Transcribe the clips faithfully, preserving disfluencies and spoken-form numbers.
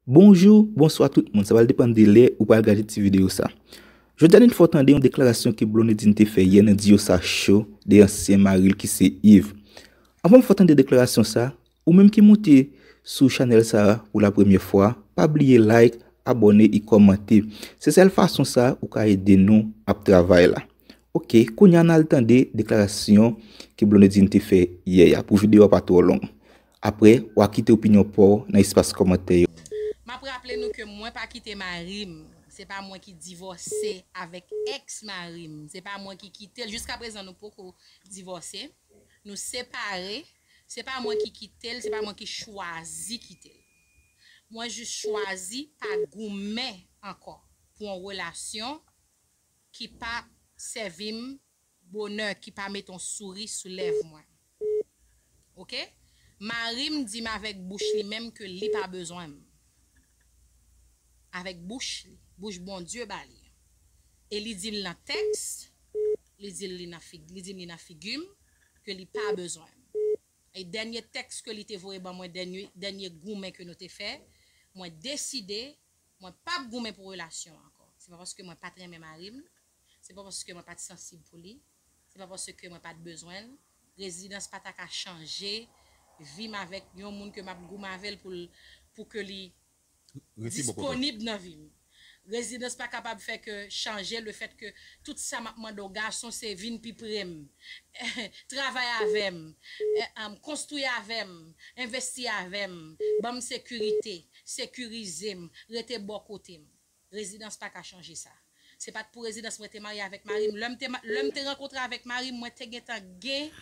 Bonjou, bonswa tout moun, sa pral depann de lè ou pral gade ti videyo sa. Jodi a nou fè w tande yon deklarasyon ke Blondedine te fè yè nan Diyosa Show de ansyen mari l ki se Yves. Anvan m fè w tande deklarasyon sa, ou menm ki moute sou chanèl sa pou la premyè fwa, pa bliye like, abòne e kòmante. Se sèl fason sa ou ka ede nou ap travay la. Oke, kounye a n al tande deklarasyon ke Blondedine te fè yè a pou videyo a pa twò long. Apre, w a kite opinyon pa w nan espas kòmantè yo. M ap raple nou ke mwen pa kite mari m. Se pa mwen ki divòse avèk èks mari m. Se pa mwen ki kite l. Jiska prezan, nou poko divòse. Nou separe. Se pa mwen ki kite l. Se pa mwen ki chwazi kite l. Mwen jis chwazi pa goumen ankò pou yon relasyon ki pa sèvi m bonè, ki pa mete yon souri sou lèv mwen. Oke? Mari m di m avèk bouch li menm ke li pa bezwen m. Avèk bouch li, bouch Bondye ba li. E li di l nan tèks, li di l li nan fig-, li di m li nan figi m, ke li pa bezwen m. E dènye tèks ke li te voye ban mwen, dènye, dènye goumen ke nou te fè, mwen deside, mwen p ap goumen pou relasyon an ankò. Se pa paske mwen pa t renmen mari m, se pa paske mwen pa t sansib pou li, se pa paske mwen pa t bezwen l. Rezidans pa ta ka chanje vi m avèk yon moun ke m ap goumen avè l pou l, pou ke li disponib nan vi m. Rezidans pa kapab fè ke chanje le fèt ke tout sa m ap mande w gason se vin pi pre m, travay avè m, konstwi avè m, envesti avè m, ban m sekirite, sekirize m, rete bò kote m. Rezidans pa ka chanje sa. Se pa t pou rezidans mwen te marye avèk mari m. Lè m te, lè m te rankontre avèk mari m, mwen te gentan gen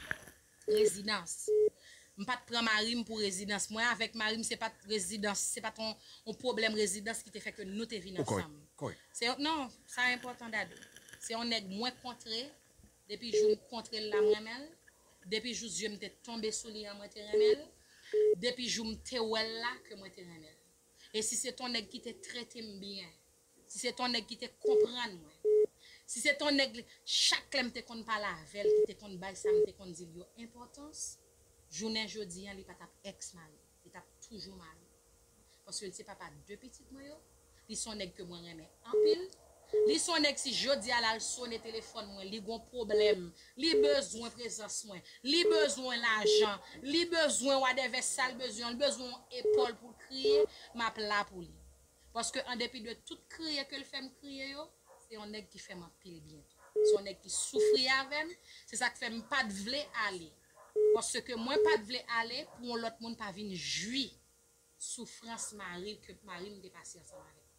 rezidans. M pa t pran mari m pou rezidans. Mwen avèk mari m, se pa t rezidans, se pa t yon, yon pwoblèm rezidans ki te fè ke nou te vin ansanm. Se yon, non, sa enpòtan, Dadou. Se yon nèg mwen kontre, depi jou m kontre l la, m renmen l. Depi jou zye m te tonbe sou li an, mwen te renmen l. Depi jou m te wè l la, ke mwen te renmen l. E si se t yon nèg ki te trete m byen, si se t yon nèg ki te konprann mwen, si se t yon nèg, chak lè m te konn pale avè l, ki te konn bay sa m te konn di l yo enpòtans, jounen jodi an, li pa t ap èks mari m, li t ap toujou mari m. Paske l se papa de pitit mwen yo, li se yon nèg ke mwen renmen anpil, li se yon nèg si jodi a l al sone telefòn mwen, li gon pwoblèm, li bezwen prezans mwen, li bezwen lajan, li bezwen whatever sa l bezwen, li bezwen yon epòl pou l kriye, m ap la pou li. Paske an depi de tout kriye ke l fè m kriye yo, se yon nèg ki fè m anpil byen tou. Se yon nèg ki soufri avè m, se sa k fè m pa t vle ale. Paske mwen pa t vle ale pou yon lòt moun pa vin jwi soufrans mari ke mari m te pase ansanm avèk mwen.